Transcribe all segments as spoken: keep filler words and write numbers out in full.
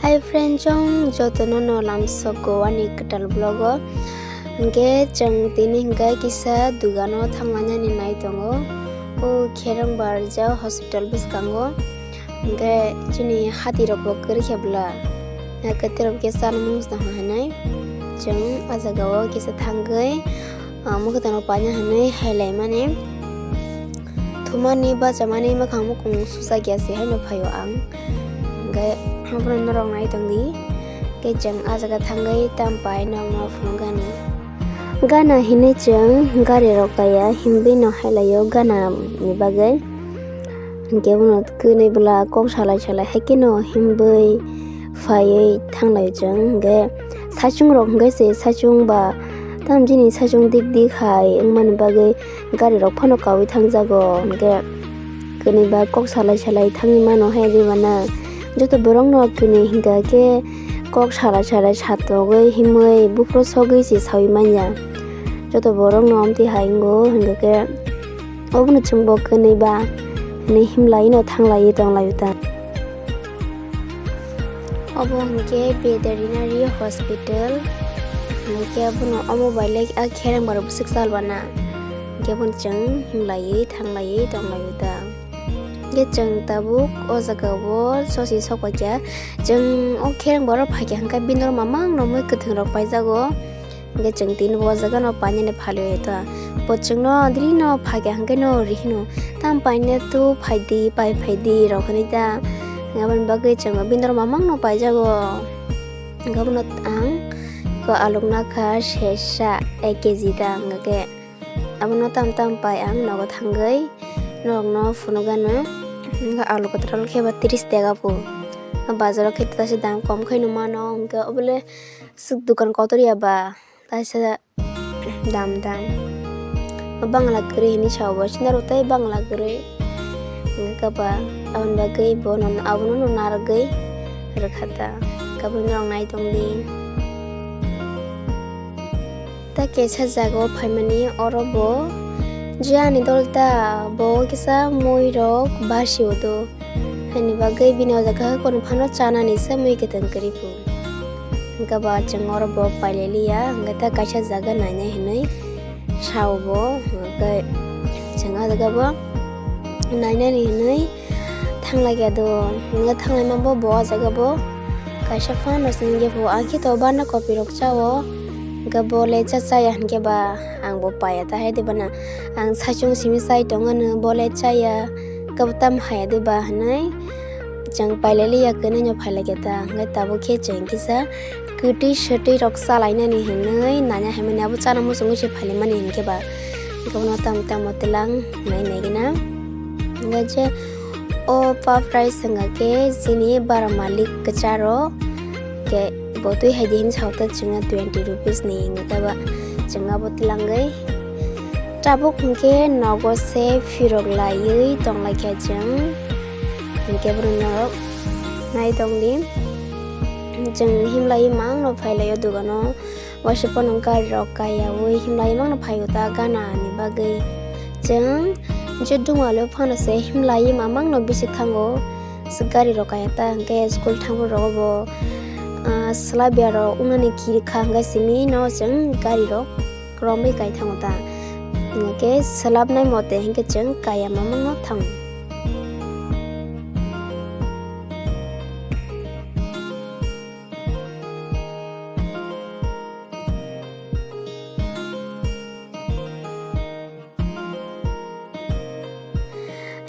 Hi friend, chwng jotono no lamsogo ani kwtal vlog o. Hwnkhe chwng tini hwnkhe kisa dugano thanglainani nai tongo. O Kherang Barja hospital bwskango. Hwnkhe chini hati rok bo kwrwi khe bwla. Hwnkhe terok khe chana mung tong hinwi chwng ah jagao kisa thangwi, ah, mwkhwtwng rok paina hinwi hailaimani. Thumani bachamani mwkhang mukung sujakya se haino phaio ang. Hwnkhe abono norok nai tongdi. Hwnkhe chwng ah jaga thangwi tam pai norokno phunukgani. Gana hinwi chwng gari rok kaya himwi no hailaio gana ni bagwi. Hwnkhe bono kwnwi bwla kok salai salai hai kheno himwi phaiwi thanglaio chwng. Hwnkhe saichung rok hwnkhe se saichung ba tam jini saichung dik dik hai wngmani bagwi gari rok phano kaui thangjago. Hwnkhe kwnwi ba kok salai salai thangwi mano hai diba na. Joto borok no kwnwi hwnkha khe kok salai salai satogwi himwi buphuru sogwi se saui manya. Joto borok no amtwi hai wngo hwnkha khe obono chwng bo kwnwi ba hinwi himlai no thanglaiwi tonglaio ta. Obo hwnkhe veterinary hospital, hwnkhe abono omo bai le a Kherang Barja bwswk chal bana, hwnkhe bono chwng himlaiwi thanglaiwi tonglaio ta. Hwnkhe chwng tabuk o jaga o sosi sokphaikha, chwng o Kherang Barja phaikha hwnkhe bini oro mamang no mui kwthwng rok paijago. Hwnkhe chwng tini bo o jaga no painani phalwi ta. Bo chwngno diri no phaikha hwnkhe no rihino. Tam paine tu phaidi, pai phaidi rok hinwi ta. Aboni bagwi chwng bini oro mamang no paijago. Hwnkhe abono ang ko alok nakha sesa ek kg ta hwnkhe. Abono tam tam pai ang nogo thangwi norokno phunukgano. Hwnkhe alok kwtal khe ba tris taka po. Bazaro khe ta se dam kom khaino mano hwnkhe obole swk dukan kotor ya ba. Taisa dam dam. O bangla kwrwi hinwi sao bo, sinaro tei bangla kwrwi. Hwnkhe khe ba aboni bagwi bono, abono no narwgwi rwkha ta. Khe bo norok nai tongdi. Ta kesa jaga o phaimani oro bo je ani dol ta, bo kisa mui rok basi o do. Haini bagwi bini o jaga kono phano chanani se mui kwthwng kwrwi phu. Hwnkhe ba chwng oro bo pailai liya, hwnkhe ta kaisa jaga nainai hinwi sao bo, hwnkhe chwng o jaga bo nainani hinwi thanglaiya do, hwnkhe thanglaima bo, bo o jaga bo kaisa phano se nungya phu, ang khe to banda kopi rok chao, hwnkhe bo le cha chaya hwnkhe ba ang bo paiya ta hai de bana, ang saichung simi chai tongano bo le chaya. Kabo tam haya de ba hinwi chwng pailai liya, kwnwi no phailai khe ta, hwnkhe tabuk khe chwng kisa kwtwi swtwi rok chalainani hinwi nanya haimani abo chana muchungwi se phailaimani hinkhe ba. Hwnkhe bono tam tamo twlang nai nai gina. Hwnkhe je o puff rice wngkha khe chini bara malik kwcharo khe bo twi hai de hinwi sao ta chwngno twenty rupees ni hwnkhe ba chwng abo twlangwi. Tabuk hwnkhe nogo se phirok laiwi tonglaikha chwng. Hwnkhe borok norok nai tongdi. Chwng himlaiwi mangno phailaio dogano. Waisa phano gari rok kaiyaui himlaiwi mangno phaio ta gana ni bagwi. Chwng je dungwalo phano se himlaiwi mamangno bisi thango. Gari rok kaiya ta hwnkhe school thangphuru rogo bo, ah, swlaibiya rok wngnani kiri kha hwnkhe simi no chwng gari rok romwi kai thango ta. Hwnkhe swlapnai mote hwnkhe chwng kaiya mamangno thango.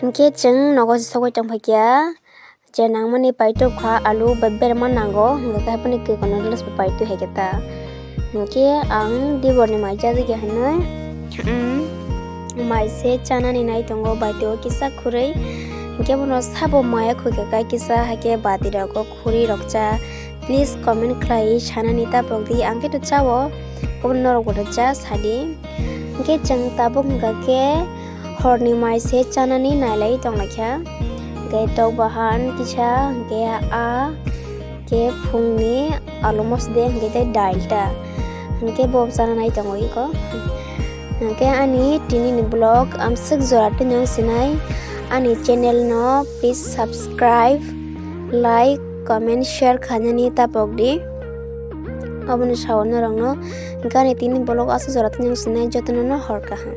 Hwnkhe chwng nogo se sogwi tongphaikha. Je nangmani paitwk kha, alu bai berma nango, hwnkhe khe haphani kwkang noodles bo paitwi hai khe ta. Hwnkhe ang diborni mai chajagya hinwi, mm, mai se chanani nai tongo, baitwi o kisa khurui. Hwnkhe bono sabo maya khuikha khe kisa, hakhe bati rogo khurui rok cha. Please comment khlai sanani ta pokdi, ang khe to chao, obo norok bo to cha sadi. Hwnkhe chwng tabuk hwnkha khe horni mai se chanani nailai tonglaikha. Hwnkhe tok bahan kisa, hwnkhe a khe phungni alu mosde, hwnkhe tei dail ta. Hwnkhe bo chana nai tongo iko. Hwnkhe ani tini ni vlog amswk jora tini sinai ani channel no please subscribe, like, comment, share khainani tapok di. Obono sao norokno gani tini vlog aswk jora tini sinai jotono no hor kaham.